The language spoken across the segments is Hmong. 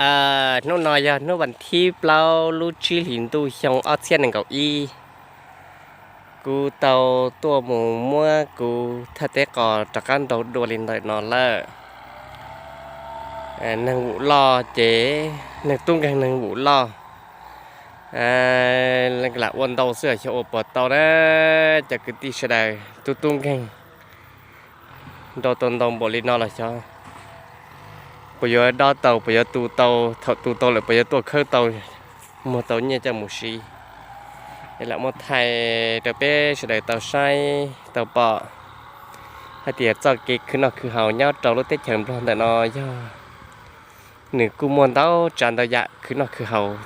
Hnub no yog hnub vas thib plaub lub tsib hlis ntuj xyoo ob txhiab nees nkaum ib. Kuv tau tuaj mus muab kuv thaj teb qos rov qab nrau dua li ntawm no lawm. Neeg vum loj ces neeg tub nkeeg neeg vum loj, lam ua ntau xwb xyov ua puas tau na. Cov kwv tij sawv daws, tub tub nkeeg nrau tau ntau npaum li no los xyov puas yuav dob tau, puas yuav tu tau, thaum tu tau lawm puas yuav tuaj khawb tau, muag tau nyiaj coj mus siv. Es lam muab thaij rau peb sawv daws tau saib tau pom hais tias txoj kev khwv noj khwv haus nyob rau lub teb chaws Nplog ntawm no yog nws kuj muaj ntau tsav ntau yam khwv noj khwv haus.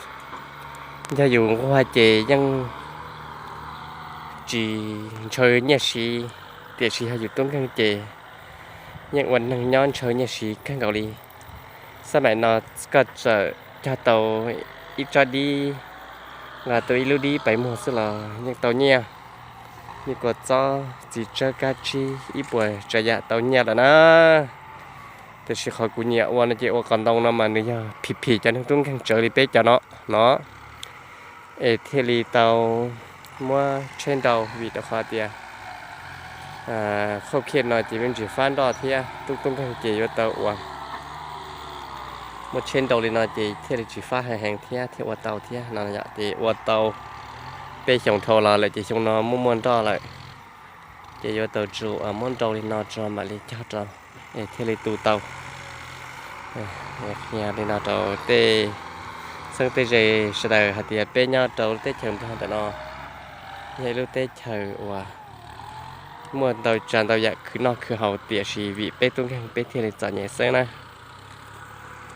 Yog yus nquag ces yeej tsis ntshaw nyiaj siv, tiam sis yog yus tub nkeeg ces yeej ua neeg nyob ntshaw nyiaj siv kawg nkaus li. Xab maim no koj txawm cog tau ib tsob dib, nqa tau ib lub dib pais muag xwb los yeej tau nyiaj. Nyiaj kua txob, txiv tsawb, kab tsib, ib puas tsav yam tau nyiaj lawm na. Tiam sis qhov kuv nyiam ua no ces ua qos ntoo no mas nws yog phim phim cov neeg tub nkeeg tsawv li peb cov no no, es thiaj li tau muab tsheb nrau vim rau qhov tias khauj khiaj no ces me ntsis fab nroj thiab tub tub nkeeg ces yuav tau ua muab tsheb nrau li no ces thiaj li tsis fab heev heev thiab thiaj ua tau thiab no yom. Ces ua tau peb xyoos dhau los lawm ces xyoo no muaj muaj nroj lawm, ces yuav tau tsum muab nrau li no tso mam li cog rau es thiaj li tu tau. Qhia li no rau tej txheeb tej ze sawv daws hais tias peb nyob rau lub teb chaws Nplog ntawm no yog ib lub teb chaws uas muaj ntau tsav ntau yam khwv noj khwv haus tiam sis vim peb tub nkeeg peb thiaj li txom nyem xwb na.